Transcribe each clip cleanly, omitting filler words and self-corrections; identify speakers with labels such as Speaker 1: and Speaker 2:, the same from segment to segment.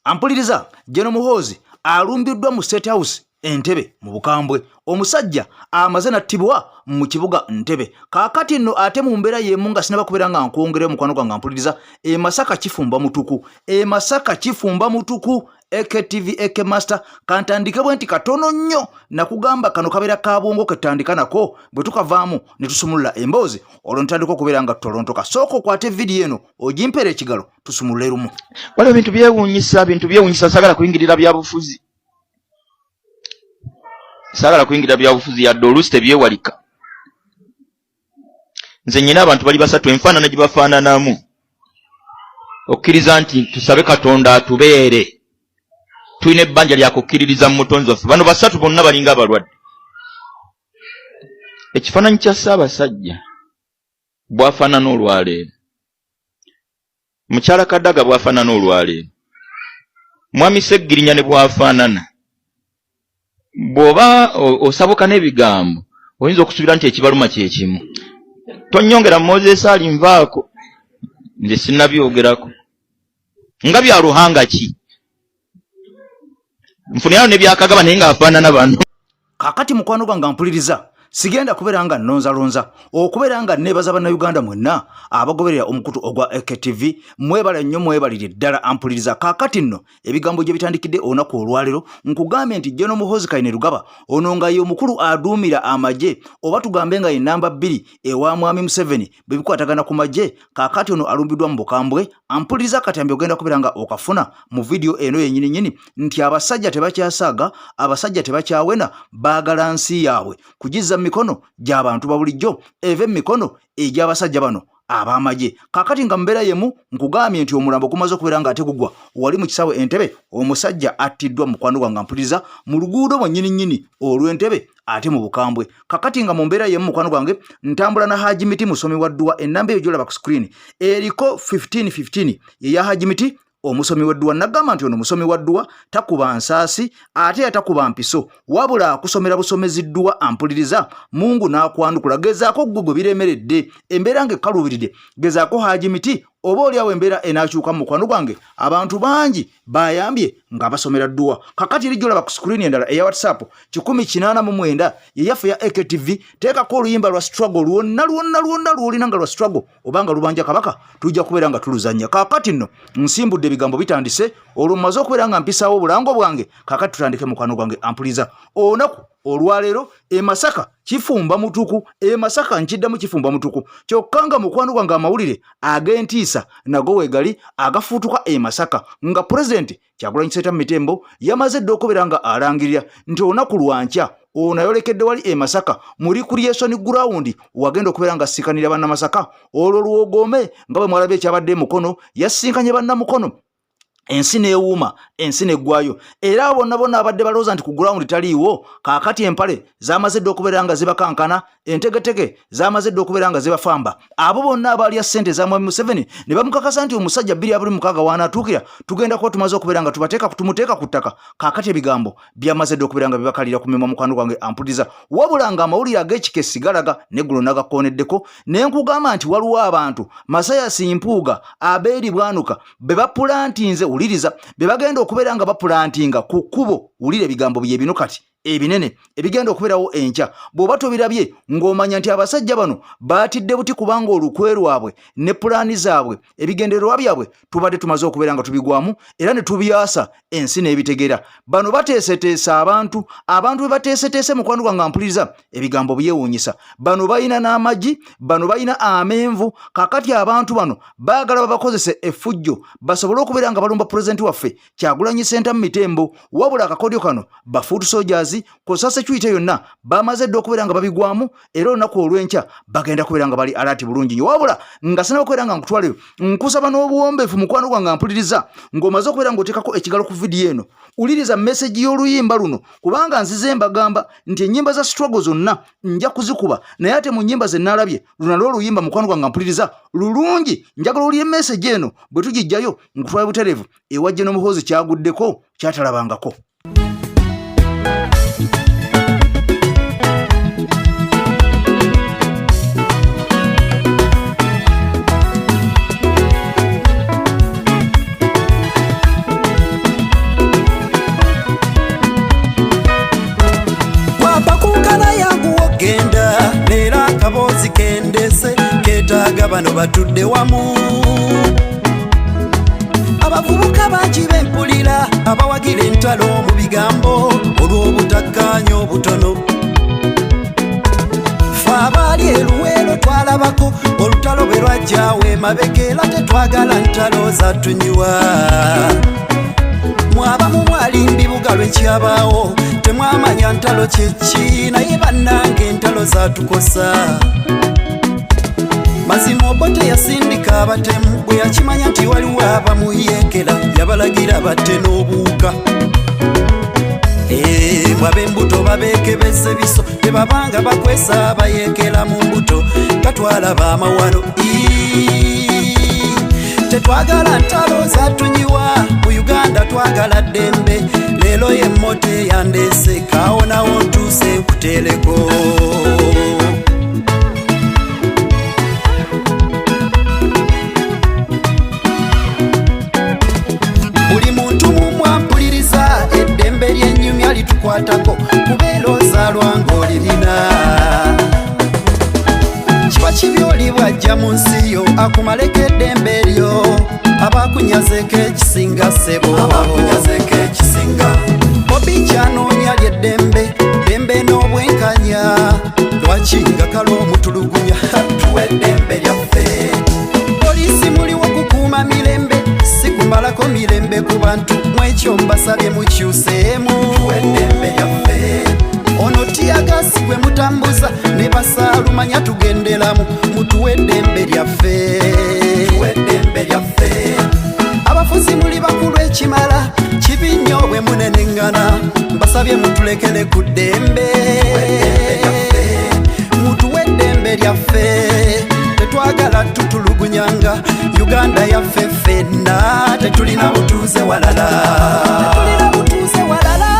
Speaker 1: Ampuliriza, General Muhoozi alumbiddwa mu State House Entebbe mu bukambwe. Omusajja amaze nattibwa mu kibuga Ntebe. Kaakati nno ate mu mbeera y'emu nga sinaba kubeera nga nkwongereyo mukwano gwange ampuliriza, e Masaka kifumba mutuku, e Masaka kifumba mutuku. AKTV AK Master, kantandike bwe nti katono nnyo nakugamba kano kabeera ka bwongo ketandika nako, bwe tukavaamu ne tusumulula emboozi olwo ntandika okubeera nga tutolontoka. Sooka okwate vidiyo eno ogimpeera ekigalo tusumulule lumu.
Speaker 2: Waliwo bintu byewuunyisa, bintu byewuunyisa. Saagala kuyingirira byabufuzi, saagala kuyingirira byabufuzi yadde oluusi tebyewalika. Nze nyina abantu bali basatu enfaanana gye bafaananamu okkiriza nti tusabe Katonda atubeere, tulina ebbanja lyakukkiririza mu mutonzi waffe. Bano basatu bonna balinga abalwadde. Ekifaananyi kya Ssaabasajja bw'afaanana olwaleero, mukyala Kadaga bw'afaanana olwaleero, mwami Seggirinya ne bw'afaanana, bw'oba osabuka n'ebigambo oyinza okusuubira nti ekibaluma kye kimu. Tonyongera Moses alinvaako, nze sinnabyogerako nga bya Ruhanga ki nfunirayo ne byakagaba naye ng'afaanana bano.
Speaker 1: Kaakati mukwano gwange ampuliriza, sigenda kubeera nga nnonzalonza okubeera nga neebaza Bannayuganda mwenna abagoberera omukutu ogwa AKTV. Mwebale nnyo, mwebalire ddala ampuliriza. Kaakati nno ebigambo gye bitandikidde olunaku olwaleero, nkugambye nti General Muhoozi Kainerugaba ono nga ye omukulu aduumira amagye, oba tugambe nga ye namba 2 ewa Mwami Museveni bwe bikwatagana ku magye, kaakati ono alumbiddwa mu bukambwe. Ampuliriza, akatambi ogenda kubeera nga okafuna mu vidiyo eno yennyini nnyini nti abasajja tebakyasaaga, abasajja tebakyawena, baagala nsi yaabwe kugizza mu mikono gy'abantu ba bulijjo, eve mu mikono egy'abasajja bano ab'amagye. Kaakati nga mbeera yemu nkugambye nti omulambo gumaze okubeera nga ate gugwa wali mu kisaawe Entebe, omusajja attiddwa mukwano gwange ampuliriza mu luguudo mwennyini nnyini olw'Entebe ate mu bukambwe. Kakati nga mu mbeera yemu mukwano gwange ntambula na Haji Miti musomi wa dduwa. Ennamba eyo gyolaba ku screen eriko 1515 yeya Haji Miti omusomi w'edduwa. Nagamba nti ono musomi wa dduwa, takuba nsaasi ate yatakuba mpiso, wabula akusomera busomezi dduwa. Ampuliriza, Mungu n'akwanukula. Gezaako ggwe gwe biremeredde, embeera ng'ekkaluubiridde, gezaako Haji Miti, oba oli awo embeera enaakyuka. Mu mukwano gwange abantu bangi bayambye nga basomera dduwa. Kakati eri gyolaba ku screen endala eya WhatsApp 189 yeyaffe ya AKTV. Teekako oluyimba lwa struggle lwonna lwonna lwonna lwolina nga lwa struggle oba nga lubanja Kabaka, tujja kubeera nga tuluzannya. Kakati nno nsimbudde, ebigambo bitandise olwo mmaze okubeera nga mpisaawo obulango bwange. Kakati tutandike mukwano gwange ampuliza. Olunaku olwaleero e Masaka kifumba mutuku, e Masaka nkiddamu kifumba mutuku. Kyokka nga mukwano gwange amawulire ag'entiisa nago wegali agafuutuka e Masaka nga Pulezidenti Kyagulanyi Ssentamu Mitembo yamaze dda okubeera nga alangirira nti olunaku lwankya ono ayolekedde wali e Masaka mu recreation ground wagenda okubeera nga asikanira Bannamasaka. Olwo lwogome nga bwe mwalabye ekyabadde e Mukono, yasinkanye Bannamukono, ensi n'ewuuma, ensi n'eggwayo. Era abo bonna bonna abadde balowooza nti ku ground taliiwo, kaakati empale zamaze dda okubeera nga zibakankana, entegetege zamaze dda okubeera nga zibafamba. Abo bonna abaalya ssente za Mwami Museveni ne bamukakasa nti omusajja 2026 wanaatuukira tugenda kuba tumaze okubeera nga tubateeka tumuteeka ku ttaka, kaakati ebigambo byamaze dda okubeera nga bibakalira ku mimwa. Mukwano gwange ampuliza, wabula nga amawulire ag'ekikessi galaga neggulo nagakooneddeko ne nkugamba nti waliwo abantu Masayasi Mpuuga, Abeeri Bwanuka be bapulantinze, wuliriza, be bagenda okubeera nga bapulantinga ku kkubo. Wulira ebigambo bye bino kati ebinene ebigenda okubeerawo enkya. Bw'oba tobirabye ng'omanya nti abasajja bano baatidde buti, kubanga olukwe lwabwe ne pulaani zaabwe, ebigendererwa byabwe tubadde tumaze okubeera nga tubigwamu era ne tubyasa ensi n'ebitegera. Bano bateeseteese abantu, abantu be bateeseteese mukwano gwange ampuliriza, ebigambo byewuunyisa. Bano balina n'amagi, bano balina amenvu. Kakati abantu bano baagala babakozese effujjo basobole okubeera nga balumba pulezidenti waffe Kyagulanyi Ssentamu Mitembo. Wabula akakodyo kano ba foot soldiers kosa security yonna bamaze dda okubeera nga babigwamu, era olunaku olw'enkya bagenda kubeera nga bali alati bulungi nnyo. Wabula nga sinaba kubeera nga nkutwaleyo, nkusaba n'obuwombeefu mukwano gwange ampuliriza, ng'omaze okubeera ng'oteekako ekigalo ku vidiyo eno, wuliriza meseji y'oluyimba luno, kubanga nzize mbagamba nti ennyimba za struggle zonna nja kuzikuba, naye ate mu nnyimba ze naalabye luno lw'oluyimba mukwano gwange ampuliriza lulungi. Njagala owulire meseji eno, bwe tugijjayo nkutwale butereevu ewa General Muhoozi kyaguddeko kyatalabangako.
Speaker 3: nga bano batudde wamu. Abavubuka bangi bempulira abawagira entalo mu bigambo olw'obutakkaanya obutono. Ffe abaali eruweero twalabako olutalo bwe lwajjawo emabega era tetwagala ntalo zatunyiwa. Mwabamu mwali mbibuga lwekyabaawo temwamanya ntalo kyeki, naye bannange entalo zatukosa. Mazima Obote yasindika abatemu bwe yakimanya nti waliwo abamuyeekera, yabalagira batte n'obuwuka. Bwab'embuto babeekebeza ebiso, tebabanga bakwesa abayeekera mu mbuto, katwalaba amawano. Tetwagala ntalo zatunyiwa mu Uganda, twagala ddembe. Leero ye yandeese kawonawo ntuuse nkuteereko. Buli muntu mumwampuliriza eddembe ly'ennyumya litukwatako, kubeera ozaalwa ng'olirina. Kiba kibi oli bw'ajja mu nsi yo akumaleko eddembe lyo, abakunyazeeko ekisinga ssebo, abakunyazeeko ekisinga. Bobi kyanoonya ly'eddembe, ddembe n'obwenkanya, lwaki nga kale omutulugunya? Tuwe eddembe lyaffe. Poliisi muliwo kukuuma mirembe, si kumalako mirembe ku bantu, mwekyo mbasabye mukyuseemu. Tuwe eddembe lyaffe. Ono tiyagasi gwe mutambuza ne basaalumanya tugenderamu, mutuwe eddembe lyaffe. Tuwe eddembe lyaffe. Abafuzi muli bakulu ekimala, kibi nnyo bwe muneneŋŋana, mbasabye mutulekere ku ddembe. Mutuwe eddembe lyaffe. Tetwagala tutulugunyanga, Uganda yaffe ffenna, tetulina butuuze walala. Tetulina butuuze walala,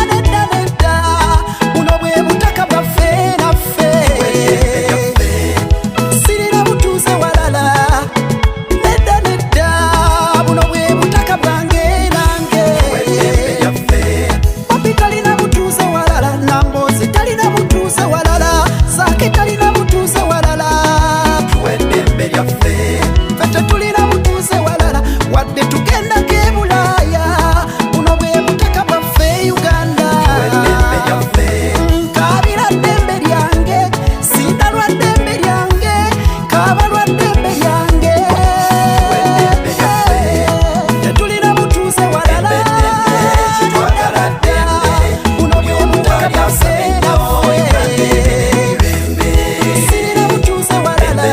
Speaker 3: nedda nedda, buno bwe butaka bwaffe naffe. Sirina butuuze walala, nedda nedda, buno bwe butaka bwange nange. Bobi talina butuuze walala, Nambooze talina butuuze walala, Zaake talina butuuze walala. Tuwe eddembe lyaffe. Ffe tetulina butuuze walala, wadde tugendako e Bulaaya, buno bwe butaka bwaffe Uganda. Nkaabira ddembe lyange, sinda lwa ddembe lyange, kaaba lwa ddembe lyange. Tetulina butuuze walala, buno bwe butaka bwaffe naffe. Sirina butuuze walala,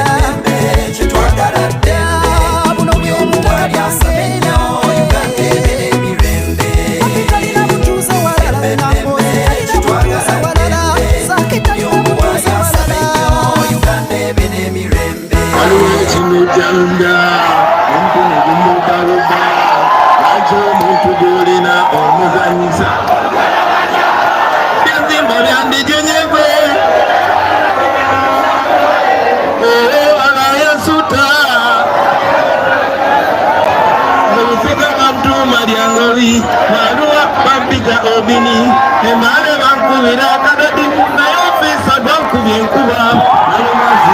Speaker 3: buno bwe butaka bwaffe naffe. Bobi talina butuuze walala, Nambooze talina butuuze walala, Zaake talina butuuze walala.
Speaker 4: Waliwo ekinujjanga omukono gumubaluba, lwaki omuntu gw'olina omuzanyisa? Byazimba byandijunyegwe alayasuta mubusiga bamtuuma lyangobi maluwa bampita obini emale bankubira akadadi naye ofiisa gwankubye enkuba nalomazi.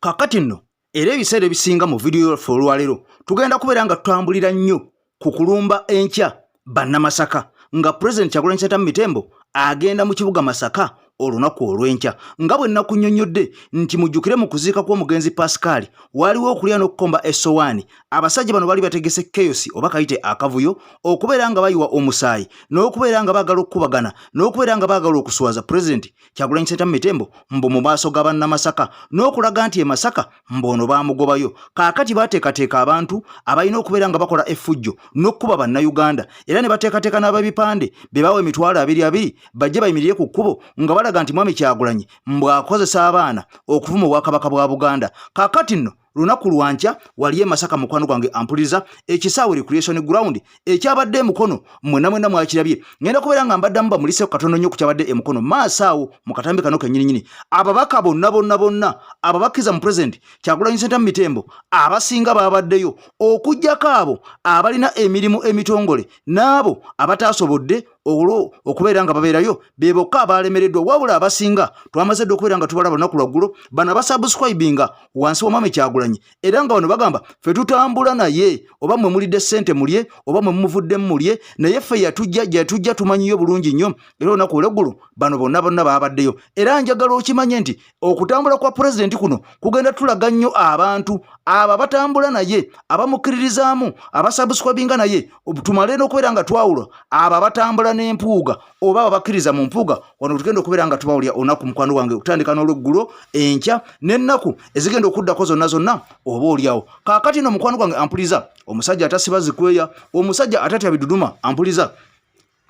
Speaker 1: Kakati nno era ebiseera ebisinga mu vidiyo yaffe olwaleero tugenda kubeera nga tutambulira nnyo ku kulumba enkya bannamasaka nga Pulezidenti Kyagulanyi Ssentamu Mitembo agenda mu kibuga Masaka olunaku olw'enkya. Nga bwe nakunnyonnyodde nti mujjukire mu kuziika kw'omugenzi Pascal waaliwo okulya n'okukomba essowaani. Abasajja bano baali bategese chaos oba kayite akavuyo okubeera nga bayiwa omusaayi n'okubeera nga baagala okukubagana n'okubeera nga baagala okuswaza Pulezidenti Kyagulanyi Ssentamu Mitembo mbu mu maaso ga bannamasaka n'okulaga nti e Masaka mbu ono baamugobayo. Kaakati baateekateeka abantu abalina okubeera nga bakola effujjo n'okukuba bannayuganda era ne bateekateeka n'ab'ebipande be bawa emitwalo abiri abiri bajje bayimirire ku kkubo nga balaga nti Mwami Kyagulanyi mbu akozesa abaana okuvuma Obwakabaka bwa Buganda. Kaakati nno lunaku lwankya wali e Masaka, mukwano gwange ampuliriza, ekisaawe Recreation Ground ekyabadde e Mukono mwena mwena mwakirabye. Ngenda kubeera nga mbaddamu bamuliseeko katono nnyo ku kyabadde e Mukono maaso awo mu katambi kano kennyininyini. Ababaka bonna bonna bonna ababakkiriza mu Pulezidenti Kyagulanyi Ssentamu Mitembo abasinga baabaddeyo okuggyako abo abalina emirimu emitongole n'abo abataasobodde Olwo okubeera nga babeerayo be bokka abaalemereddwa, wabula abasinga twamaze dda okubeera nga tubalaba lunaku lwaggulo. Bano abasubscribinga wansi wa Mwami Kyagulanyi, era nga bano bagamba ffe tutambula naye, oba mwe mulidde ssente mulye, oba mwe mumuvuddemu mulye, naye ffe yatujja gyetujja tumanyiyo bulungi nnyo. Era olunaku olweggulo bano bonna bonna baabaddeyo. Era njagala okimanye nti okutambula kwa pulezidenti kuno kugenda tulaga nnyo abantu abo abatambula naye, abamukkiririzaamu, abasabuskwabinga naye, tumale n'okubeera nga twawula abo abatambula n'empuuga oba abo abakkiriza mu mpuuga. Wano tugenda okubeera nga tubawulya olunaku, mukwano gwange, okutandika n'olweggulo, enkya n'ennaku ezigenda okuddako zonna zonna oba oliawo. Kaakati no mukwano gwange ampuliza, omusajja atasiba zikweya, omusajja atatya biduduma, ampuliza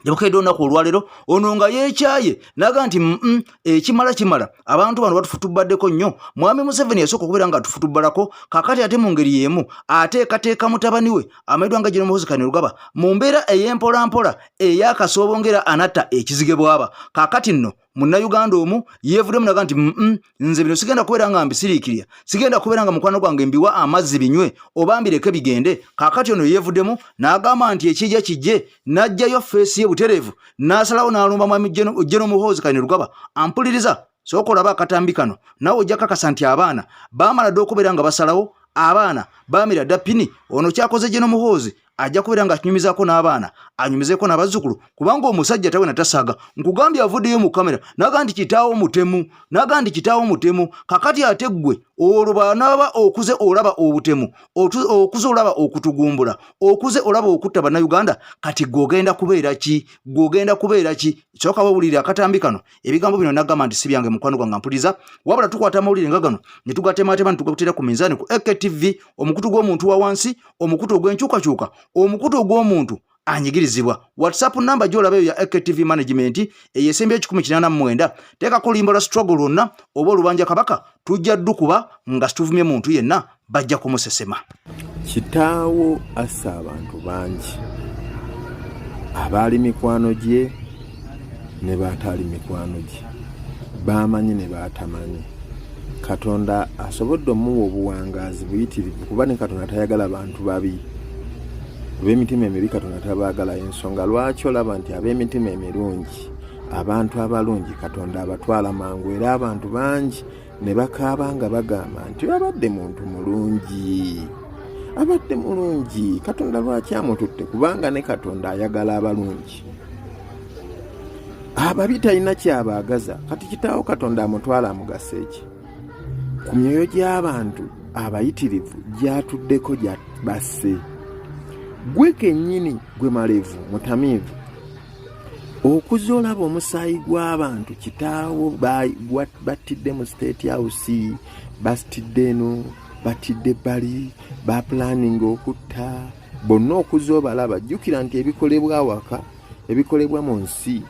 Speaker 1: yabukedde olunaku olwaleero ono nga yeekyaye naga nti mm, ekimala kimala, abantu bano batufutubaddeko nnyo. Mwami Museveni yasooka okubeera nga atufutubbalako, kakati ate mu ngeri y'emu ateekateeka mutabani we amanyiddwa nga General Muhoozi Kainerugaba mu mbeera ey'empolampola ey'akasoobo ng'era anatta ekizige bw'aba. Kakati nno Munnayuganda omu yeevuddemu naga nti mm, nze bino sigenda kubeera nga mbisiriikirira, sigenda kubeera nga mukwano gwange mbiwa amazzi binywe oba mbireke bigende. Kaakati ono yeevuddemu n'agamba nti ekijja kijje, n'aggyayo feesi ye butereevu, n'asalawo n'alumba mwami General Muhoozi Kainerugaba. Ampuliriza, sooka olabe akatambi kano naawe ojja kakasa nti abaana baamala dda okubeera nga basalawo, abaana baamira dda pini. Ono kyakoze General Muhoozi ajja kubeera nga akinyumizaako n'abaana, anyumizeeko n'abazzukulu, kubanga omusajja tawena tasaaga. Nkugambye avuddeyo mu kamera naga nti kitaawo mutemu, naga nti kitaawo mutemu. Kakati ate ggwe olwo bw'anaaba okuze olaba obutemu, okuze olaba okutugumbula, okuze olaba okutta Bannayuganda, kati ggwe ogenda kubeera ki? Ggwe ogenda kubeera ki? Sooka wewulire akatambi kano. Ebigambo bino nagamba nti si byange, mukwano gwange ampuliza, wabula tukwata amawulire nga gano ne tugatematema ne tugateera ku minzaani ku AKTV, omukutu gw'omuntu wa wansi, omukutu ogw'enkyukakyuka, omukutu ogw'omuntu anyigirizibwa. WhatsApp namba gy'olaba eyo ya AKTV management, eyo esembye 189, teekako oluyimba lwa struggle lwonna oba olubanja kabaka, tujja ddukuba nga situvumye muntu yenna, bajja kumusesema.
Speaker 5: Kitaawo asse abantu bangi abaali mikwano gye ne baataali mikwano gye, baamanyi ne baatamanyi. Katonda asobodde omuwa obuwangaazi buyitirivu, kuba ne Katonda tayagala bantu babi, ab'emitima emibi Katonda tabaagala. Ensonga lwaki olaba nti ab'emitima emirungi, abantu abalungi, Katonda abatwala mangu, era abantu bangi ne bakaaba nga bagamba nti abadde muntu mulungi, abadde mulungi, Katonda lwaki amututte? Kubanga ne Katonda ayagala abalungi, ababi talina kyabaagaza. Kati kitaawo Katonda amutwala amugasa eki ku myoyo gy'abantu abayitirivu gyatuddeko gyabasse? Gwe kennyini, gwe malevu mutamiivu, okuza olaba omusaayi gw'abantu kitaawo battidde mu State House, basitidde eno, battidde ebbali, bapulaninga okutta bonna, okuza obalaba. Jjukira nti ebikolebwa awaka, ebikolebwa mu nsi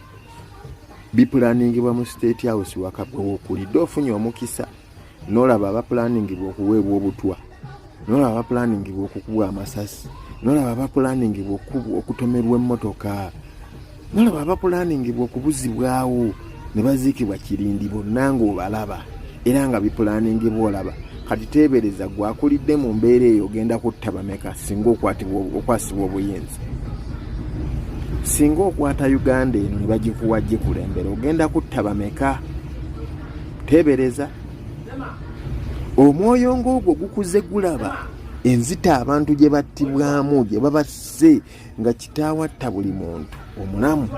Speaker 5: bipulaningibwa mu State House waka. Gwe wokulidde ofunye omukisa n'olaba abapulaningibwa okuweebwa obutwa, n'olaba abapulaningibwa okukubwa amasasi, n'olaba abapulaningibwa okutomerwa emmotoka, n'olaba abapulaningibwa okubuzibwawo ne baziikibwa kirindi, bonna ng'obalaba era nga bipulaningibwa olaba. Kati teebereza gwe akulidde mu mbeera eyo, ogenda kutta bameka singa okwasibwa obuyinza? Singa okwata Uganda eno ne bagikuwa gikulembera, ogenda kutta bameka? Teebereza omwoyo ng'ogwo gukuze gulaba enzita abantu gye battibwamu, gye babasse, nga kitaawo atta buli muntu omulamu,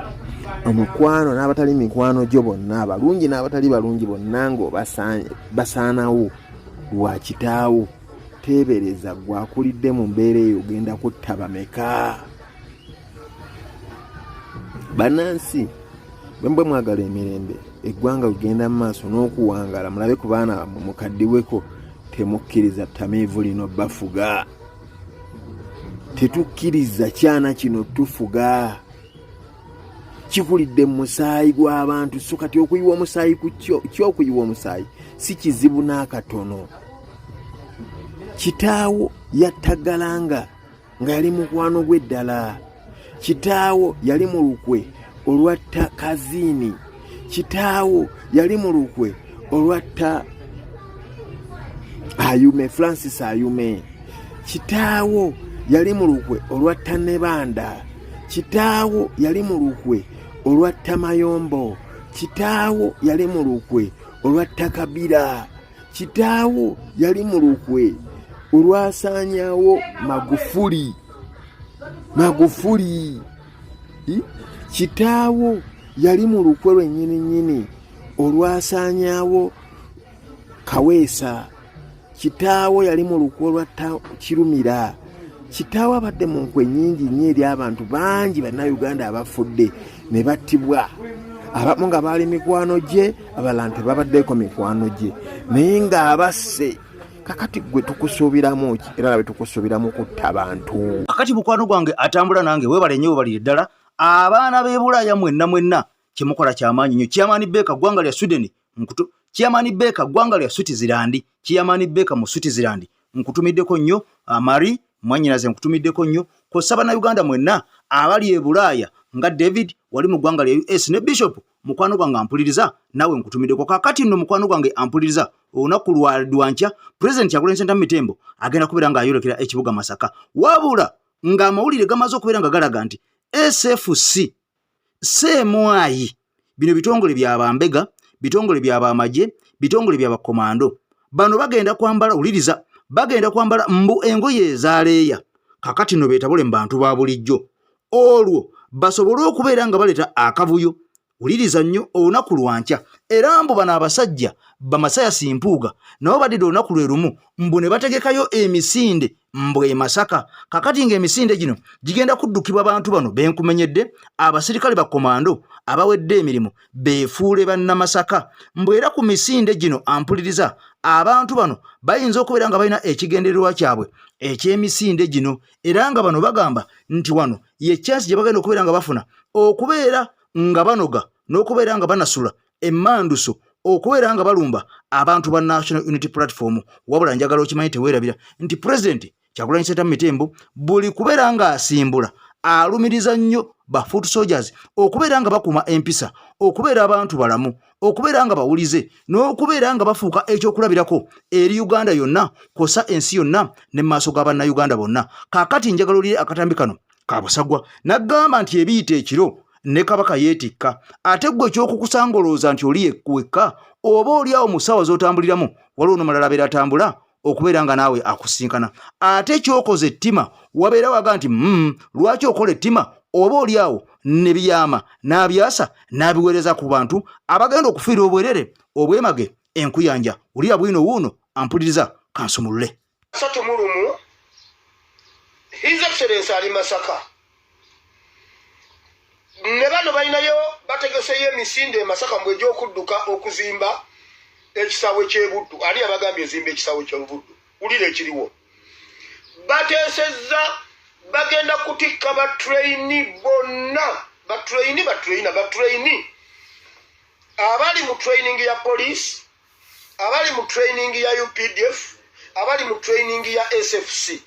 Speaker 5: omukwano n'abatali mikwano gyo bonna, abalungi n'abatali balungi bonna, ng'obasaanawo lwa kitaawo. Teebereza gwe akulidde mu mbeera eyo, ogenda kutta bameka? Bannansi, bwe mwagala emirembe, eggwanga kugenda mu maaso n'okuwangala, mulabe ku baana bammwe, mukaddiweko, temukkiriza ttamiivu lino bafuga. Tetukkiriza kyana kino tufuga, kikulidde mu musaayi gw'abantu. So kati okuyiwa omusaayi ku kyo, kyokuyiwa omusaayi si kizibu n'akatono. Kitaawo yattagalanga nga yali mukwano gwe ddala. Kitaawo yali mu lukwe olwatta Kaziini. Kitaawo yali mu lukwe olwatta Ayume, Francis Ayume. Kitaawo yali mu lukwe olwatta Nebanda. Kitaawo yali mu lukwe olwatta Mayombo. Kitaawo yali mu lukwe olwatta Kabira. Kitaawo yali mu lukwe olwasaanyawo Magufuli. Magufuli. Kitaawo yali mu lukwe lwennyini nnyini olwasaanyaawo Kaweesa. Kitaawo yali mu lukwe olwatta Kirumira. Kitaawo abadde mu nkwe nnyingi nnyo eri abantu bangi Bannayuganda abafudde ne battibwa, abamu nga baali mikwano gye, abalala nti babaddeeko mikwano gye, naye ng'abasse. Kakati gwe tukusuubiramu ki? Era nabe tukusuubiramu kutta bantu.
Speaker 1: Kakati mukwano gwange atambula nange, weebale nnyo, weebalire ddala. Abaana b'e Bulaaya mwenna mwenna kyemukola kyamaanyi nnyo. Chairman Baker ggwanga lya Sweden, nkutu Chairman Baker ggwanga lya Switzerland, Chairman Baker mu Switzerland nkutumiddeko nnyo. Marie mwannyinaze nkutumiddeko nnyo, kw'ossa Bannayuganda mwenna abali e Bulaaya nga David wali mu ggwanga lya US ne Bishop mukwano gwange ampuliriza, naawe nkutumiddeko. Kakati nno mukwano gwange ampuliriza, olunaku lwa nkya Pulezidenti Kyagulanyi Ssentamu Mitembo agenda kubeera ng'ayolekera ekibuga Masaka, wabula ng'amawulire gamaze okubeera nga galaga nti SFC CMI, bino bitongole bya bambega, bitongole bya bamagye, bitongole bya bakomando, bano bagenda kwambala, wuliriza, bagenda kwambala mbu engoye ezaleeya. Kakati no beetabule mu bantu ba bulijjo, olwo basobole okubeera nga baleeta akavuyo. Wuliriza nnyo, olunaku lwankya era mbu bano abasajja Bamasayasi Mpuuga nabo badidde olunaku lwe lumu mbu ne bategekayo emisinde mbu e Masaka. Kakati ng'emisinde gino gigenda kuddukibwa bantu bano benkumenyedde, abasirikale bakomando abawedde emirimu beefuule bannamasaka. Mbu era ku misinde gino, ampuliriza, abantu bano bayinza okubeera nga balina ekigendererwa kyabwe eky'emisinde gino, era nga bano bagamba nti wano ye chance gye bagenda okubeera nga bafuna okubeera nga banoga n'okubeera nga banasula emmanduso okubeera nga balumba abantu ba National Unity Platform. Wabula njagala okimanyi, teweerabira nti Pulezidenti Kyagulanyi Ssentamu Mitembo buli kubeera ng'asimbula alumiriza nnyo ba foot soldiers okubeera nga bakuuma empisa, okubeera abantu balamu, okubeera nga bawulize n'okubeera nga bafuuka ekyokulabirako eri Uganda yonna kwossa ensi yonna ne mu maaso ga Bannayuganda bonna. Kaakati njagala olire akatambi kano Kabusagwa n'agamba nti ebiyita ekiro ne Kabaka yeetikka. Ate ggwe ekyokukusanga olowooza nti oli wekka, oba oli awo mu ssaawa z'otambuliramu waliwo n'omulala abeera atambula okubeera nga naawe akusinkana. Ate kyokoza ettima wabeera waga nti lwaki okola ettima? Oba oli awo ne byama n'abyasa n'abiweereza ku bantu abagenda okufiira obwerere obwemage enkuyanja. Wulira bwino wuuno ampuliriza, kansumulule.
Speaker 6: 31 His Excellence ali Masaka ne bano balinayo bategeseyo emisinde e Masaka mbu egy'okudduka okuzimba ekisaawe ky'e Buddu. Ani yabagambye ezimba ekisaawe ky'e Buddu? Wulira ekiriwo, bateesezza bagenda kutikka ba trainee bonna, ba trainee, ba trainer, ba trainee abali mu training ya police, abali mu training ya UPDF, abali mu training ya SFC.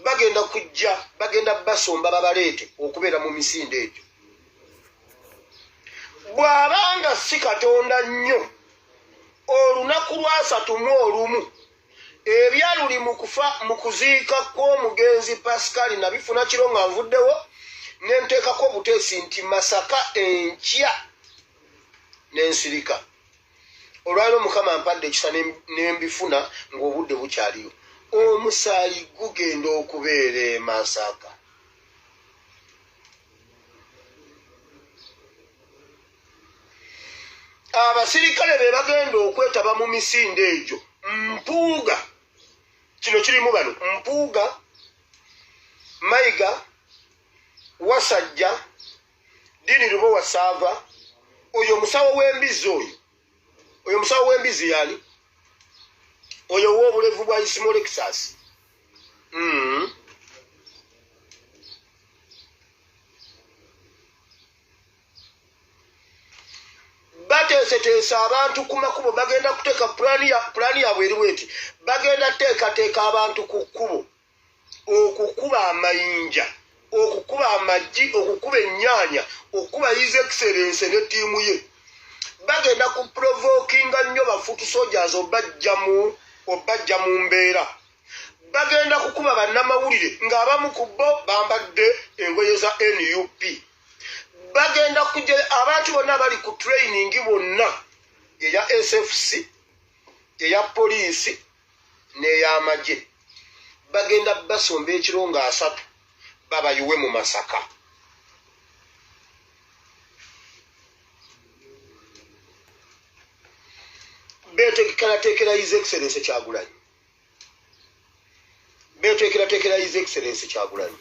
Speaker 6: Bagenda kujja, bagenda basomba babaleete okubeera mu misinde egyo. Bw'abanga si Katonda nnyo, olunaku lwa 31 ebyaluli mu kufa mu kuziika kw'omugenzi Pascal nabifuna kiro nga nvuddewo ne nteekako obuteesi nti Masaka enkya n'ensirika. Olwaliro Mukama mpadde ekisa nembifuna ng'obudde bukyaliyo. Omusaayi gugenda okubeera e Masaka. Abasirikale be bagenda okwetaba mu misinde egyo. Mpuuga, kino kirimu bano: Mpuuga, Mayiga, Wasajja, Dini Lubowa Saava, oyo omusawo w'embizzi, oyo omusawo w'embizzi yani, oyo ow'obulevu bwa Ismolexas. Bateeseteese abantu ku makubo, bagenda kuteeka pulaani yaabwe eriwo nti bagenda teekateeka abantu ku kkubo okukuba amayinja, okukuba amagi, okukuba ennyaanya, okukuba His Excellence ne ttiimu ye. Bagenda ku provokinga nnyo ba foot soldiers obajja mu mbeera. Bagenda kukuba bannamawulire ng'abamu ku bo bambadde engoye za NUP. Bagenda kujja abantu bonna abali ku training bonna, eya SFC, eya poliisi n'ey'amagye, bagenda basomba ekiro nga 30 babayiwe mu Masaka. Beetekerateekera His Excellence Kyagulanyi, beetekerateekera His Excellence Kyagulanyi.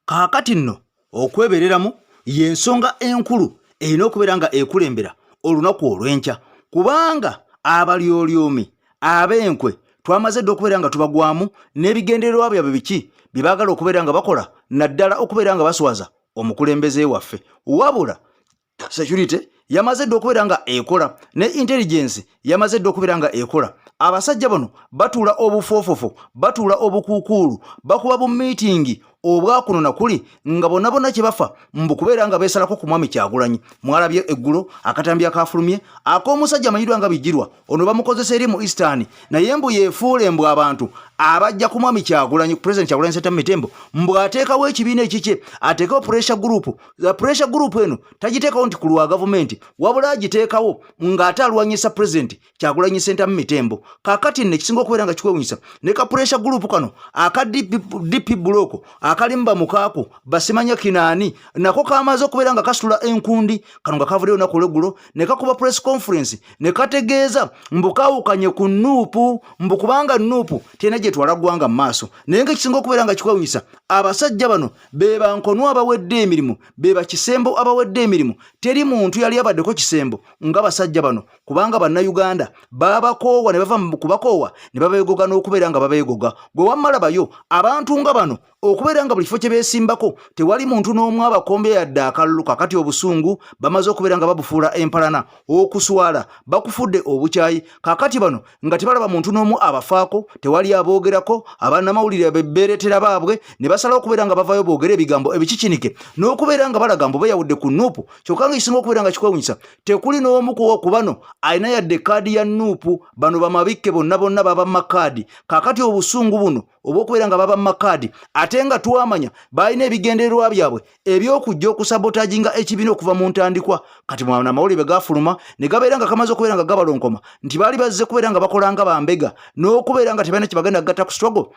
Speaker 1: Kaakati nno okwebereramu y'ensonga enkulu erina okubeera nga ekulembera olunaku olw'enkya, kubanga abalyolyomi ab'enkwe twamaze dda okubeera nga tubagwamu n'ebigendererwa byabwe biki bye baagala okubeera nga bakola, naddala okubeera nga baswaza omukulembeze waffe. Wabula security yamaze dda okubeera nga ekola ne intelligence yamaze dda okubeera nga ekola. Abasajja bano batuula obufoofofo, batuula obukuukuulu, bakuba bu miitingi obwakuno na kuli nga bonna bonna kye bafa mbu kubeera nga beesalako ku Mwami Kyagulanyi. Mwalabye eggulo akatambi akaafulumye ak'omusajja amanyiddwa nga Bigirwa. Ono bamukozesa eri mu Eastern, naye mbu yeefuule mbu abantu abajja ku Mwami Kyagulanyi, ku President Kyagulanyi Ssentamu Mitembo, mbu ateekawo ekibiina ekikye, ateekewo pressure group. The pressure group eno tagiteekawo nti ku lwa gavumenti, wabula agiteekawo ng'ate alwanyisa President Kyagulanyi Ssentamu Mitembo. Kaakati nno ekisinga okubeera nga kikwewunyisa, ne ka pressure group kano aka DP block akalimu bamukaaku basimanya kinaani, nako kamaze okubeera nga kasitula enkundi. Kano nga kavuddeyo olunaku olweggulo ne kakuba press conference ne kategeeza mbu kaawukanye ku Nuupu, mbu kubanga Nuupu terina gyetwala ggwanga mu maaso. Naye nga ekisinga okubeera nga kikwewunyisa, abasajja bano be bankonwa abawedde emirimu, be bakisembo abawedde emirimu. Teri muntu yali abaddeko kisembo nga basajja bano, kubanga Bannayuganda babakoowa ne bava mu kubakoowa ne babeegoga n'okubeera nga babeegoga. Gwe wammalabayo abantu nga bano okubeera nga buli kifo kye beesimbako tewali muntu n'omu abakombya yadde akalulu. Kakati obusungu bamaze okubeera nga babufuula empalana, okuswala bakufudde obukyayi. Kakati bano nga tebalaba muntu n'omu abafaako, tewali aboogerako, abannamawulire beereetera baabwe ne basalawo okubeera nga bavaayo boogere ebigambo ebikikinike n'okubeera nga balaga mbu beeyawudde ku Nuupu. Kyokka nga ekisinga okubeera nga kikwewunyisa, tekuli n'omu ku bano alina yadde kaadi ya Nuupu. Bano bamabikke bonna bonna baba mu makaadi. Kaakati obusungu buno obw'okubeera nga baba mu makaadi, ate nga twamanya balina ebigendererwa byabwe eby'okujja okusabotaginga ekibiina okuva mu ntandikwa. Kati mwana amawulire bwe gafuluma ne gabeera nga kamaze okubeera nga gabalonkoma nti baali bazze kubeera nga bakola nga bambega n'okubeera nga tebalina kye bagenda kugatta ku struggle,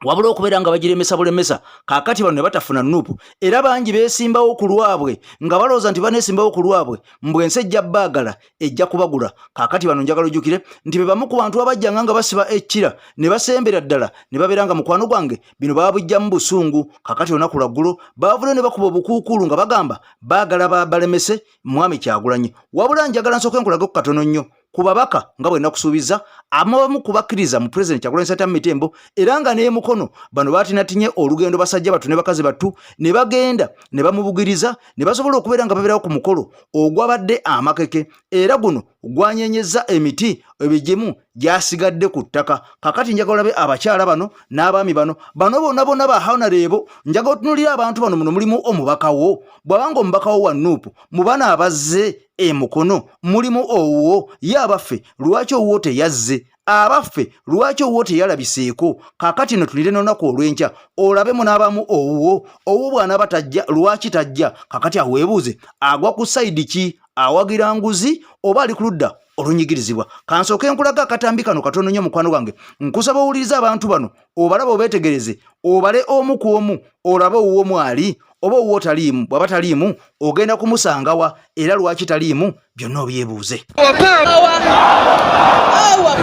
Speaker 1: wabula okubeera nga bagiremesa bulemesa. Kaakati bano ne batafuna Nuupu, era bangi beesimbawo ku lwabwe nga balowooza nti baneesimbawo ku lwabwe mbu ensi ejja baagala, ejja kubagula. Kaakati bano njagala ojjukire nti be bamu ku bantu abajjanga nga basiba ekkira ne basembera ddala ne babeera nga mukwano gwange bino baabujjamu busungu. Kaakati olunaku lwaggulo baavuddeyo ne bakuba obukuukuulu nga bagamba baagala balemese Mwami Kyagulanyi. Wabula njagala nsooke nkulage ku katono nnyo ku babaka nga bwe nakusuubiza, abamu ku bakkiriza mu Pulezidenti Kyagulanyi Ssentamu Mitembo, era nga n'emukono bano baatinatinye olugendo, basajja battu ne bakazi battu, ne bagenda ne bamubugiriza ne basobola okubeera nga babeerawo ku mukolo ogwabadde amakeke, era guno gwanyenyezza emiti ebigimu gyasigadde ku ttaka. Kakati njagala olabe abakyala bano n'abaami bano, bano bonna bonna ba honorable. Njagala otunulira abantu bano, muno mulimu omubaka wo. Bw'abanga omubaka wo wa Nuupu, mu bano abazze emukono mulimu owuwo? Ye abaffe, lwaki owuwo teyazze? Abaffe, lwaki owuwo teyalabiseeko? Kakati no tulire n'olunaku olw'enkya olabe munaabamu owuwo. Owuwo bw'anaaba tajja, lwaki tajja? Kakati aweebuuze, agwa ku sayidi ki? Awagira nguzi oba ali ku ludda olunyigirizibwa? Kansooke nkulaga akatambi kano katono nnyo, mukwano gwange. Nkusaba owulirize abantu bano, obalaba, obeetegereze, obale omu ku omu, olabe owuwo mwali oba owuwo taliimu. Bw'aba taliimu, ogenda kumusangawa era lwaki taliimu? Byonna obyebuuze.
Speaker 7: Our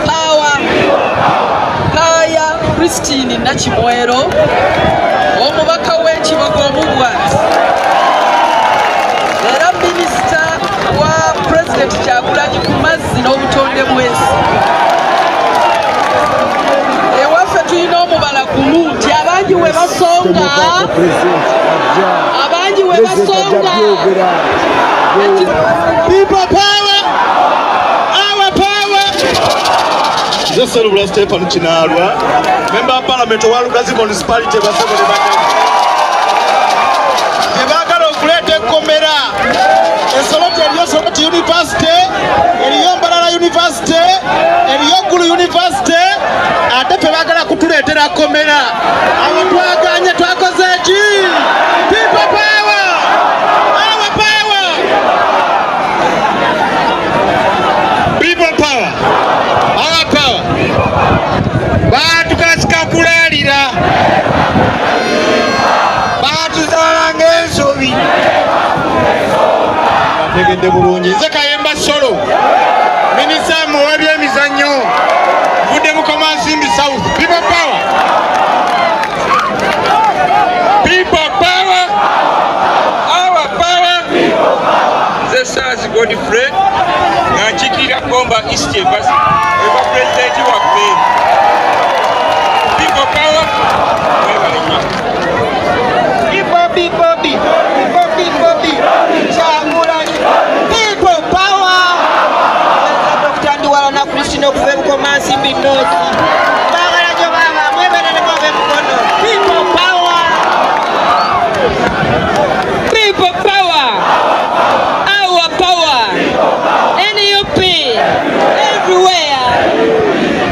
Speaker 7: power. Kaya Christine Nakimwero, omubaka w'ekibogo omubwati era minisita wa Pulezidenti Kyagulanyi ku mazzi n'obutonde bw'ensi. Ewaffe tulina omubala gumu nti abangi we basonga, abangi we basonga.
Speaker 4: People power! Our power! Nze Sserubula Stephen Kinaalwa, member wa parliament owa Lugazi Municipality. Basobole bannange, tebaagala okuleeta ekkomera esoloti. Eriyo Soroti University, eriyo Mbarara University, eriyo Gulu University, ate fe baagala kutuleetera kkomera. Awo twagala Mubadde bulungi. Nze Kayemba Solo, minisita ow'ebyemizannyo, nvudde Bukomansimbi South. People power, people power, our power.
Speaker 8: Nze Saazi Godfrey nga nkiikirira Gomba East eva pulezidenti waffe. People power, mwebale nnyo.
Speaker 9: Bobi, Bobi, Bobi, Bobi, Kyagulanyi, people power. Dr. Ndiwalana Christine okuva e Bukomansimbi North. Baagala gyo baaba mweberereko ab'emukono. People power.
Speaker 7: People power, our power, NUP everywhere.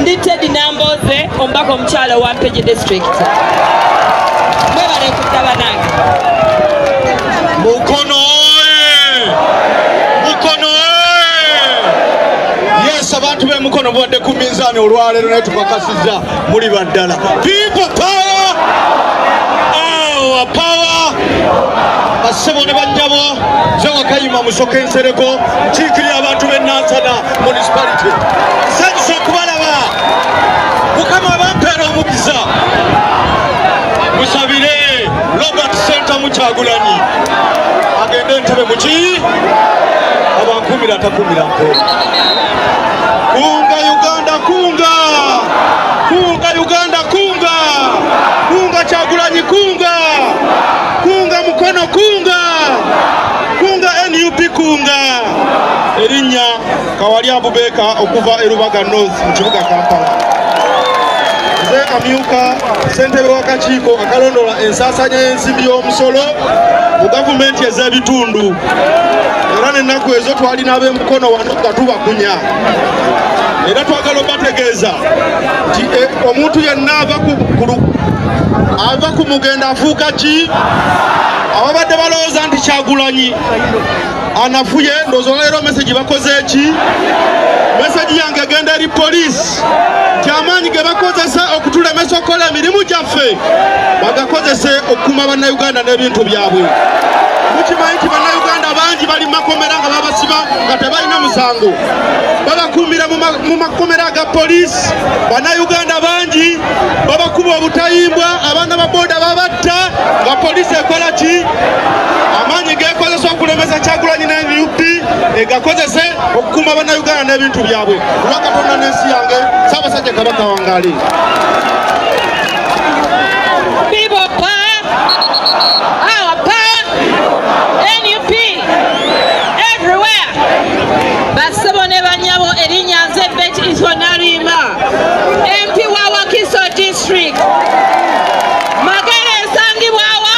Speaker 7: Ndi Teddy Namboze, omubaka omukyala wa Mpigi district. Mwebale kujja banange.
Speaker 4: Mukono oye! Mukono oye! Yes, abantu b'e Mukono mubadde ku minzaani olwaleero, naye tukakasizza muli baddala. People power, our power. Bassebo ne bannyabo, nze Wakayima Musoke Nsereko, nkiikirira abantu b'e Nansana Municipality. Nsanyusa okubalaba. Mukama abampeera omukisa. Musabire Robert Ssentamu Kyagulanyi agende Entebe muki abankumira atakumira mpeera. Kunga Uganda, kunga, kunga Uganda, kunga, kunga Kyagulanyi, kunga, kunga Mukono, kunga, kunga NUP, kunga. Erinnya Kawali Abubeeka okuva e Rubaga North mu kibuga Kampala. Nze amyuka ssentebe w'akakiiko akalondola ensaasanya y'ensimbi y'omusolo mu gavumenti ez'ebitundu, era n'ennaku ezo twalina ab'emukono wano nga tubakunya, era twagala obategeeza nti omuntu yenna ava ku mugendo afuuka ki? Ababadde balowooza nti Kyagulanyi anafuye, ndowooza olwaleero message bakoze eki? Message yange egenda eri poliisi nti amaanyi ge bakozesa okutulemesa okukola emirimu gyaffe bagakozese okukuuma Bannayuganda n'ebintu byabwe. Mukimanyi nti Bannayuganda bangi bali makomera nga babasiba nga tebalina musango, babakuumira mu makomera aga poliisi. Bannayuganda bangi babakuba obutayimbwa, abaana ba boda babatta nga poliisi ekola ki? Amaanyi gekozesa okulemesa Kyagulanyi ne NUP egakozese okukuuma Bannayuganda n'ebintu byabwe. Olwa Katonda n'ensi yange, Ssaabasajja Kabaka wangaali.
Speaker 7: People power, our power, NUP everywhere. Bassebo ne bannyabo, erinnya nze Betty Iswa Naluyima, MP wa Wakiso district. Magere esangibwa wa?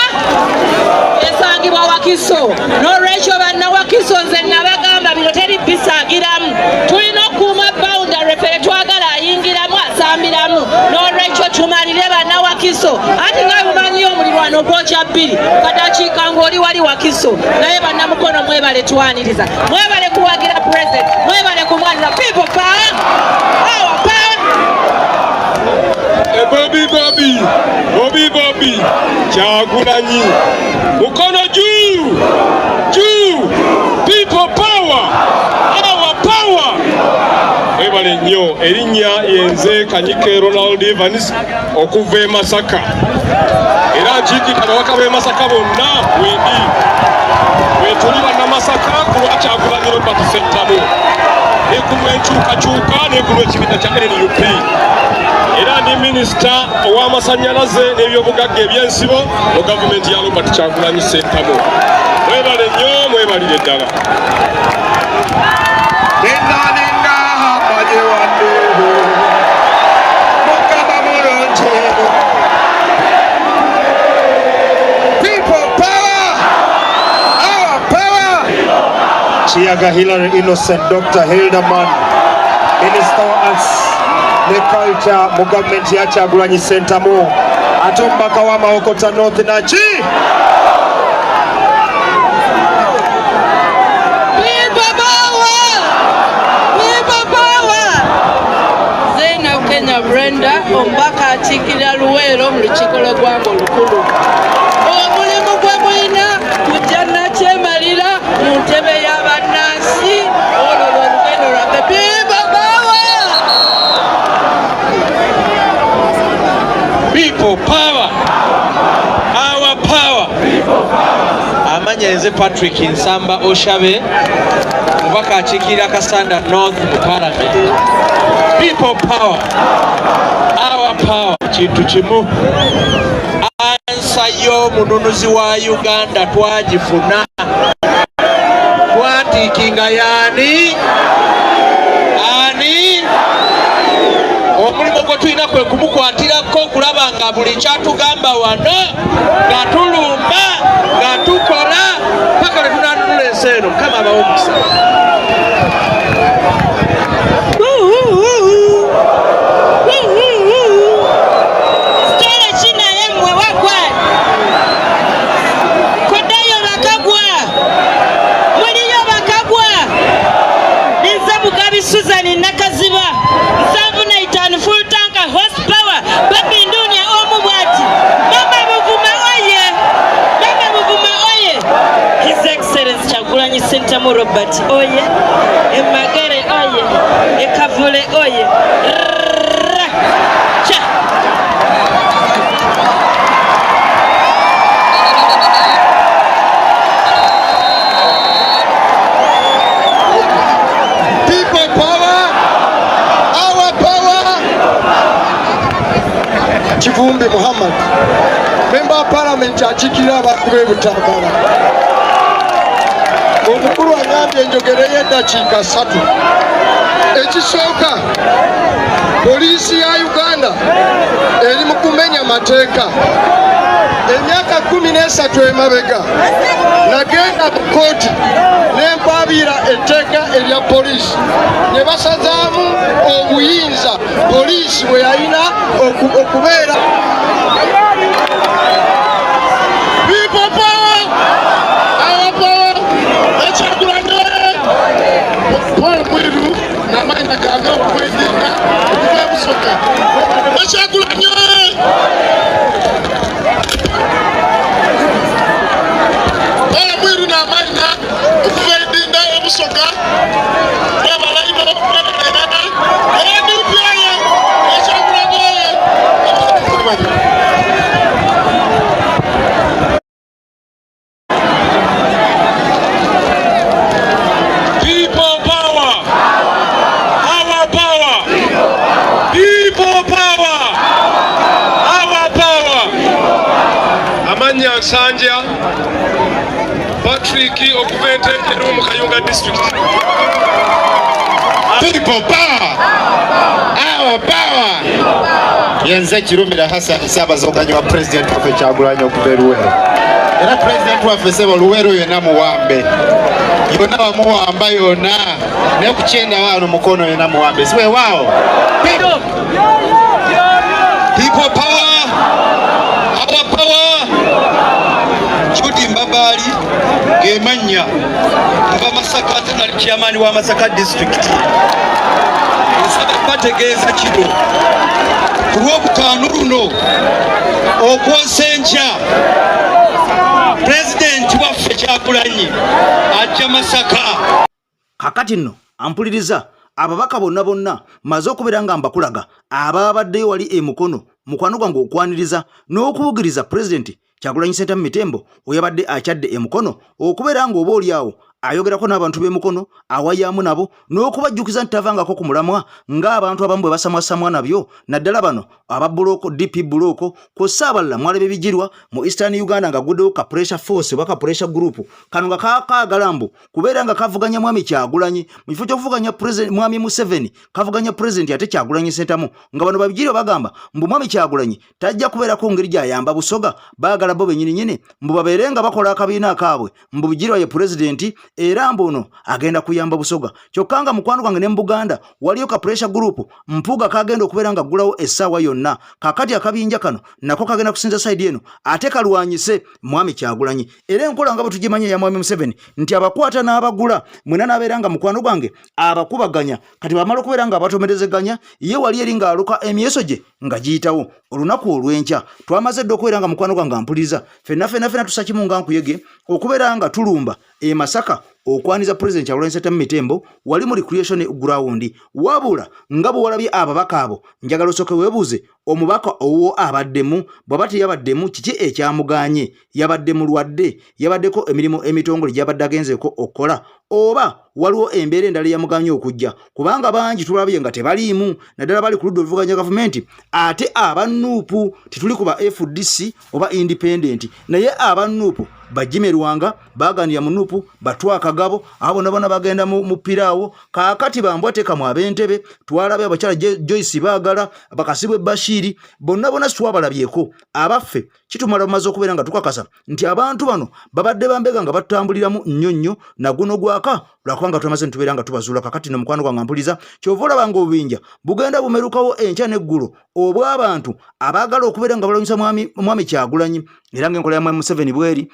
Speaker 7: Esangibwa Wakiso. N'olwekyo banna Wakiso, nze nabagamba bino teri bisaagiramu. Tulina okukuuma boundary, ffe twagala ayingiramu asambiramu. N'olwekyo tumalire banna Wakiso, anti nga bumanyiyo omulirwano gwokya bbiri kadakiika ng'oli wali Wakiso. Naye bannamukono mwebale twaniriza, mwebale kuwagira president, mwebale kumwaniriza. People power, our power.
Speaker 8: Bobi, Bobi, Bobi, Bobi Kyagulanyi, mukono juu juu. People power, our power. Mwebale nnyo. Erinnya yenze Kanyike Ronald Evans okuva e Masaka, era nkiikirira ababaka b'e Masaka bonna. Wendi wetuli bannamasaka ku lwa Kyagulanyi Robert Ssentamu ne ku lw'enkyukakyuka ne ku lw'ekibiina kya NUP, era ndi minisita ow'amasannyalaze n'ebyobugagga ebyensibo mu gavumenti ya Robert Kyagulanyi Ssentamu. Mwebale nnyo, mwebalire ddala.
Speaker 4: Linda, linda, manye wange, Mukama mulungi. People power, our power.
Speaker 10: Kiyaga Hillary Innocent, Dr. Hilderman, Minister wa Arts ne Culture mu gavumenti ya Kyagulanyi Ssentamu, ate omubaka wa Mawokota North naki.
Speaker 7: People power! People power! Zainab Kenya Brenda, omubaka akiikirira Luweero mu lukiiko lw'eggwanga olukulu. Omulimu gwe mulina kujja nakyemalira mu ntebe y'abannansi.
Speaker 11: People power. Our power. Amanya nze Patrick Nsamba Oshabe, mubaka akiikirira Kasanda North mu Parliament. People power. Our power. Kintu kimu. Ansa y'omununuzi wa Uganda twagifuna. Twatiikinga yaani? Ani? Omulimu gwe tulina kwe kumukwatirako okulaba nga buli kyatugamba wano nga tulumba nga tukola paka lwe tunanunula ensi eno. Mukama abawe omukisa.
Speaker 7: Sitole ki naye mmwe wagwa kuddayo bakagwa muliyo bakagwa ninze Mugabi Susan Nakaziba 75 full tank horsepower Bobi Ndunia omu bwati Mama Buvuma oye Mama Buvuma oye His Excellency Kyagulanyi Ssentamu Robert oye Emagere oye Ekavule oye Rrrra. Cha.
Speaker 4: People power, our power. Kivumbi Muhammad, member of parliament akiikirira abantu b'e Butambala. Omukulu agambye njogereyo eddakiika 3. Ekisooka, poliisi ya Uganda eri mu kumenya mateeka. Emyaka 13 emabega nagenda mu kkooti ne mpaabira etteeka erya poliisi ne basazaamu obuyinza poliisi bwe yalina okubeera. People power! Our power! Ekyagulanyi! Paul Mwiru n'amaanyi gange okwedinga okuva e Busoga. Ekyagulanyi! Paul Mwiru n'amaanyi okuva Edinda e Busoga. Mwebale ino, mwebale ddala. Era NUP oye! Ekyagulanyi oye!
Speaker 8: People power! Our power! People power! Our power! Amannya Nsanja Patrick okuva Entenjeru mu Kayunga district.
Speaker 12: People power! Our power! Yenze Kirumira Hassan Ssaabazoganyi wa President waffe Kyagulanyi okuva e Luweero. Era President waffe ssebo Luweero yonna muwambe. Yonna bamuwamba yonna. Naye ku kyenda wano Mukono yonna muwambe. Si weewaawo?
Speaker 13: People power! Our power! Judy Mbabaali gemannya nva Masaka ate nali chairman wa Masaka district. Nsaba bategeeza kino ku Lwokutaano luno okwosa enkya Pulezidenti waffe Kyagulanyi ajja Masaka.
Speaker 1: Kakati nno ampuliriza ababaka bonna bonna maze okubeera nga mbakulaga abaabaddeyo wali e Mukono mukwano gwange okwaniriza n'okubugiriza Pulezidenti Kyagulanyi Ssentamu Mitembo oyabadde akyadde e Mukono okubeera ng'oba oli awo ayogerako n'abantu b'e Mukono awayaamu nabo n'okubajjukiza nti tavangako ku mulamwa ng'abantu abamu bwe basamwasamwa nabyo naddala bano aba bulooko DP bulooko kw'ossa abalala mwalaba ebijirwa mu Eastern Uganda nga guddewo ka pressure force oba ka pressure group kano nga kaakaagala mbu kubeera nga kavuganya mwami Kyagulanyi mu kifo ky'okuvuganya mwami Museveni kavuganya pulezidenti ate Kyagulanyi Ssentamu nga bano babijirwa bagamba mbu mwami Kyagulanyi tajja kubeerako ngeri gy'ayamba Busoga baagala bo bennyini nyini mbu babeere nga bakola akabiina akaabwe mbu Bigirwa ye pulezidenti era mbu ono agenda kuyamba Busoga kyokka nga mukwano gwange ne mu Buganda waliyo ka pressure group Mpuuga kagenda okubeera nga ggulawo essaawa yonna kakati akabinja kano nako kagenda kusinza sayidi eno ate kalwanyise mwami Kyagulanyi era enkola nga bwe tugimanyi eya mwami Museveni nti abakwata n'abagula mwena n'abeera nga mukwano gwange abakubaganya kati bamala okubeera nga abatomerezeganya ye wali eri ng'aluka emyeso gye nga giyitawo olunaku olw'enkya twamaze dda okubeera nga mukwano gwange ampuliriza fenna fenna fenna tusa kimu nga nkuyege okubeera nga tulumba e Masaka okwaniza Pulezidenti Kyagulanyi Ssentamu Mitembo wali mu recreation ground. Wabula nga bwe walabye ababaka abo, njagala osooke weebuuze omubaka owuwo abaddemu, bw'aba teyabaddemu kiki ekyamugaanye? Yabadde mulwadde? Yabaddeko emirimu emitongole gy'abadde agenzeeko okukola, oba waliwo embeera endala eyamuganye okujja? Kubanga bangi tulabye nga tebaliimu, naddala bali ku ludda oluvuganya gavumenti. Ate aba Nuupu, tetuli ku ba FDC oba independent, naye aba Nuupu bajimerwanga baganira mu Nuupu, batwa akagabo abo bona bona bagenda mu mupira awo. Kaakati bambwa tekamu ab'entebe, twalabye abakyala Joyce Baagala, Bakasibwe Bashiri, bonna bona twabalabyeko. Abaffe, kitumala bumaze okubeera nga tukakasa nti abantu bano babadde bambega nga batutambuliramu nnyo nnyo naguno gwaka, lwakubanga twamaze nitubeera nga tubazuula. Kakati no mukwano gwange mpuliza, kyova olaba nga obubinja bugenda bumerukawo enkya n'eggulo obw'abantu abaagala okubeera nga balwanyisa mwami Kyagulanyi. Era ng'enkola ya mwami Museveni bweri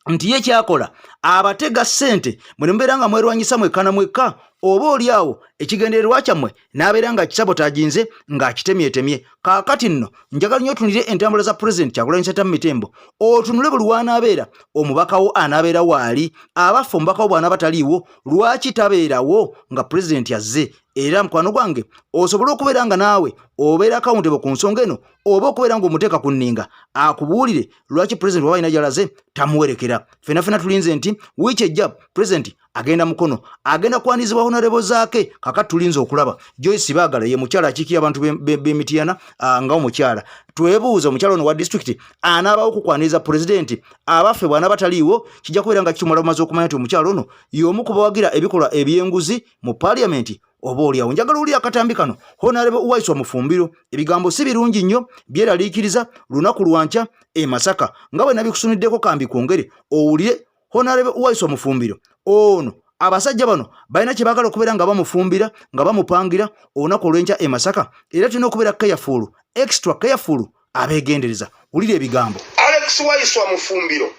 Speaker 1: nti ye kyakola abatega ssente, mwe ne mubeera nga mwerwanyisa mwekka na mwekka, oba oli awo ekigendererwa kyammwe n'abeera nga kisabotaginze ng'akitemyetemye. Kaakati nno njagala nnyo otunulire entambula za Pulezidenti Kyagulanyi Ssentamu Mitembo, otunule buli w'anaabeera, omubaka wo anaabeera waali. Abaffe, omubaka wo bw'anaaba taliiwo, lwaki tabeerawo nga pulezidenti azze? Era mukwano gwange, osobole okubeera nga naawe obeera accountable ku nsonga eno, oba okubeera ng'omuteeka ku nninga akubuulire lwaki pulezidenti waba alina gy'alaze tamuwerekera. Ffenna ffenna tulinze nti wiiki ejja pulezidenti agenda Mukono, agenda kwanizibwa Honorable Zaake. Kakati tulinze okulaba Joyce Baagala, ye mukyala akiikirira abantu b'Emitiyana nga omukyala. Twebuuza omukyala ono wa disitulikiti anaabawo okukwaniriza pulezidenti? Abaffe, bw'anaaba taliiwo, kijja kubeera nga kitumala bumaze okumanya nti omukyala ono y'omu ku bawagira ebikolwa eby'enguzi mu paliyamenti. Oba oliawo njagala oli akatambi kano, Honorable Waiswa Mufumbiro, ebigambo si birungi nnyo, byeraliikiriza lunaku lwankya e Masaka. Nga bwe nabikusuniddeko, kambi kwongere owulire Honorable Waiswa Mufumbiro ono. Abasajja bano balina kye baagala okubeera nga bamufumbira, nga bamupangira olunaku olw'enkya e Masaka, era tulina okubeera careful, extra careful, abeegendereza. Wulira ebigambo.
Speaker 6: Alex Waiswa Mufumbiro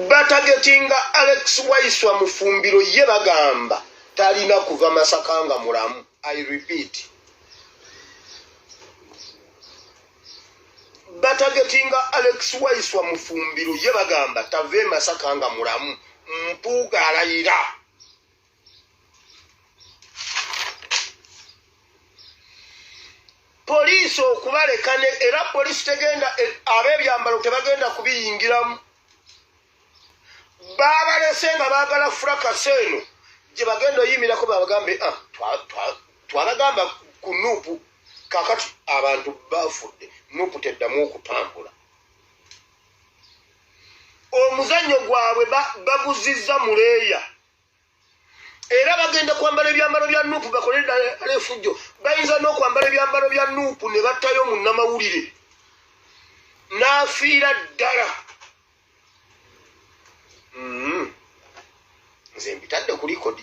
Speaker 6: batagetinga. Alex Waiswa Mufumbiro ye bagamba talina kuva Masaka nga mulamu. I repeat, batagetinga Alex Waiswa Mufumbiro, ye bagamba tava e Masaka nga mulamu. Mpuuga alayira. Poliisi okubaleka era poliisi tegenda, ab'ebyambalo tebagenda kubiyingiramu. Babalese nga baagala fracas eno gye bagenda oyimirako, babagambe, ah, twabagamba ku Nuupu. Kakati abantu bafudde, Nuupu teddamu okutambula. Omuzannyo gwabwe baguzizza muleeya, era bagenda kwambala ebyambalo bya Nuupu bakole ddala efujjo. Bayinza n'okwambala ebyambalo bya Nuupu ne battayo munnamawulire n'afiira ddala. Nze mbitadde ku likodi.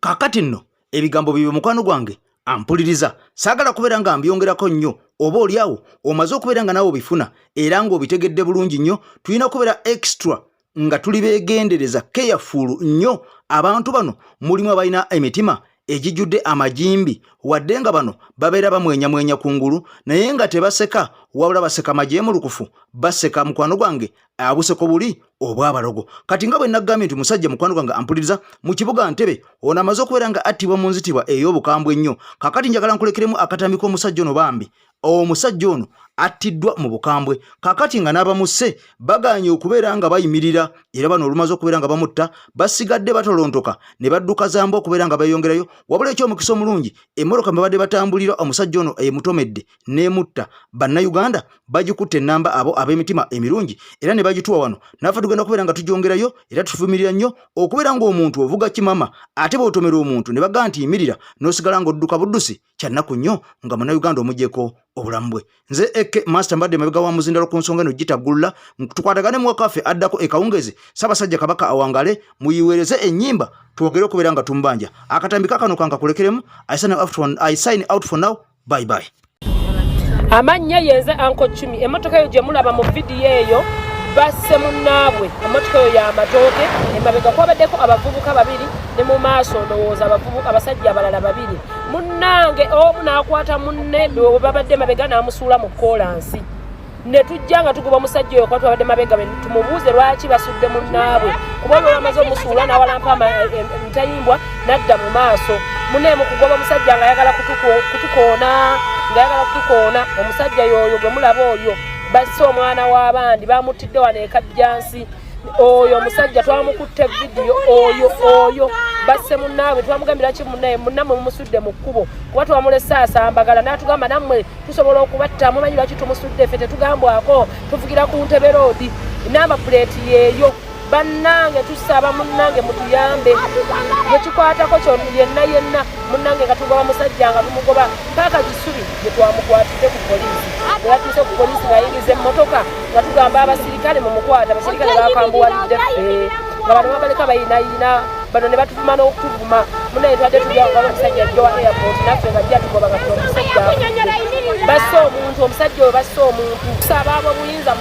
Speaker 1: Kaakati nno ebigambo bibyo, mukwano gwange ampuliriza, saagala kubeera nga mbyongerako nnyo, oba oli awo omaze okubeera nga naawe obifuna era ng'obitegedde bulungi nnyo. Tulina kubeera extra nga tuli beegendereza, careful nnyo. Abantu bano mulimu abalina emitima egijjudde amagimbi, wadde nga bano babeera bamwenyamwenya ku ngulu, naye nga tebaseka, wabula baseka majeemulukufu, baseka, mukwano gwange, abuseko buli obwabalogo. Kati nga bwe nagambye nti musajja, mukwano gwange ampuliriza, mu kibuga Ntebe ono amaze okubeera nga attibwa mu nzitibwa ey'obukambwe ennyo. Kakati njagala nkulekeremu akatambi k'omusajja ono. Bambi, omusajja ono attiddwa mu bukambwe, kakati nga n'abamusse bagaanye okubeera nga bayimirira, era bano olumaze okubeera nga bamutta basigadde batolontoka ne badduka zamba okubeera nga beeyongerayo. Wabula ekyomukisa omulungi, emmotoka mwe babadde batambulira omusajja ono emutomedde n'emutta. Bannayuganda bagikutte ennamba, abo ab'emitima emirungi, era ne bagituwa wano, naffe tugenda kubeera nga tugyongerayo. Era tuvumirira nnyo okubeera ng'omuntu ovuga kimama, ate bw'otomera omuntu ne bagaa nti yimirira, n'osigala ng'odduka buddusi. Kyannaku nnyo nga Munnayuganda omugyeko obulamu bwe. Nze Eke Master, mbadde mabega wa muzindalo ku nsonga eno gitaggulula. Tukwatagane mu wakaffe addako ekawungezi. Ssaabasajja Kabaka awangale. Muyiweereze ennyimba twogere okubeera nga tumubanja. Akatambi kakano kankakulekeremu. I sign out for now. Bye bye.
Speaker 14: Amannya yenze Anko Cumi. Emmotoka eyo gye mulaba mu vidiyo eyo, basse munnaabwe. Emmotoka eyo y'amatooke. Emabega kwabaddeko abavubuka babiri, ne mu maaso ndowooza abasajja abalala babiri. Munnange omu n'akwata munne bwe babadde mabega, n'amusuula mu koolansi, ne tujja nga tugoba omusajja oyo, kuba twabadde mabega, tumubuuze lwaki basudde munnaabwe. Kuba olwo amaze omusuula n'awalampa emitayimbwa n'adda mu maaso. Munnaye mu kugoba omusajja ng'ayagala kutukoona, ng'ayagala kutukoona. Omusajja y'oyo gwe mulaba oyo, basse omwana w'abandi, bamuttidde wano e Kajjansi. Oyo omusajja twamukutte vidiyo, oyo oyo basse munnaabwe. Twamugambira ki munnaye, munnammwe mumusudde mu kkubo, kuba twamulese asambagala, n'atugamba nammwe tusobola okubatta. Mumanyi lwaki tumusudde? Ffe tetugambwako, tuvugira ku Ntebe Road, namba puleeti yeeyo. Bannange tusaba munnange mutuyambe, bwekikwatako yenna yenna munnange, nga tugoba musajja, nga tumugoba paaka Kisubi gye twamukwatidde ku poliisi. Bwe yatuuse ku poliisi ng'ayingiza emmotoka, nga tugamba abasirikale mumukwata, abasirikale bakambuwalidde ffe, nga bano babaleka bayinayina, bano ne batuvuma n'okutuvuma. Munaye twadde tulyawo omusajja ajja wa airport naffe nga ajja tugoba, nga tuba omusajja basse omuntu, omusajja oyo basse omuntu. Tusaba abo buyinza.